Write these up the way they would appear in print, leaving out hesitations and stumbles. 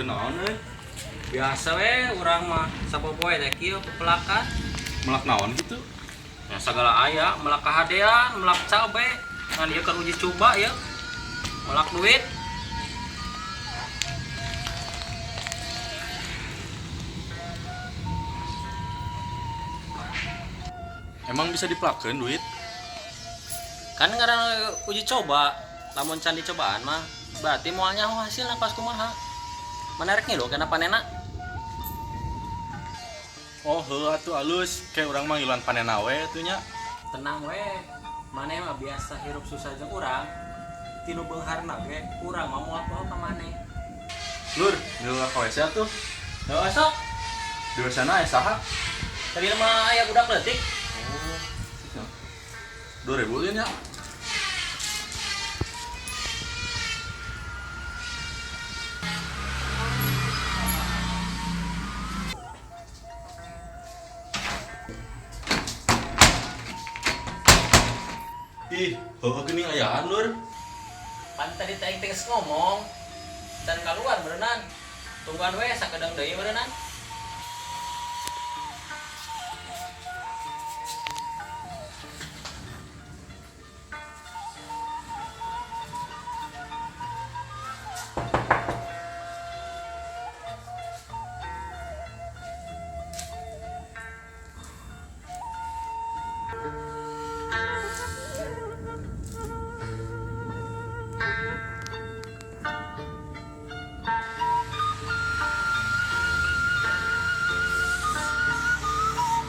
Kenaon euy? Biasa we urang mah sapopoe teh kieu pepelakan. Melak naon gitu? Ya sagala aya, melak kahadean, melak cabe. Ngan ieu keur uji coba ya. Melak duit. Emang bisa dipelakeun duit? Kan ngaran uji coba, lamun can dicobaan mah berarti moal nyaho hasilna pas kumaha. Menarik nih loh, kenapa panena? Oh, heuh atuh alus, kayak urang mah ngiluan panena we atuh nya. Tenang we, maneh mah biasa hirup susah jeung urang. Tinu beungharna ge urang mah moal poho ka maneh. Lur, ngilu ka WC atuh. Heuh sok, Di WC na aya saha? tadi mah aya budak leutik. Oh. 2000 nya. Ih, heuh geuning ayaan lur. Pan tadi teh aing teh geus ngomong. Can kaluar berenang. Tungguan we sakedeung deui berenang.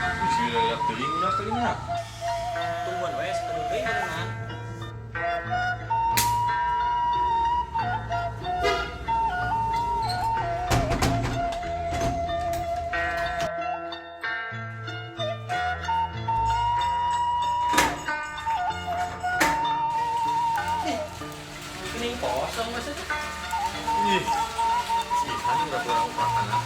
Bisi lihat teuing udah teuing nya. Tungguan we sakedeung deui berenang. Ih, geuning kosong maksudnya. Ih. Ihan udah kurang upakan.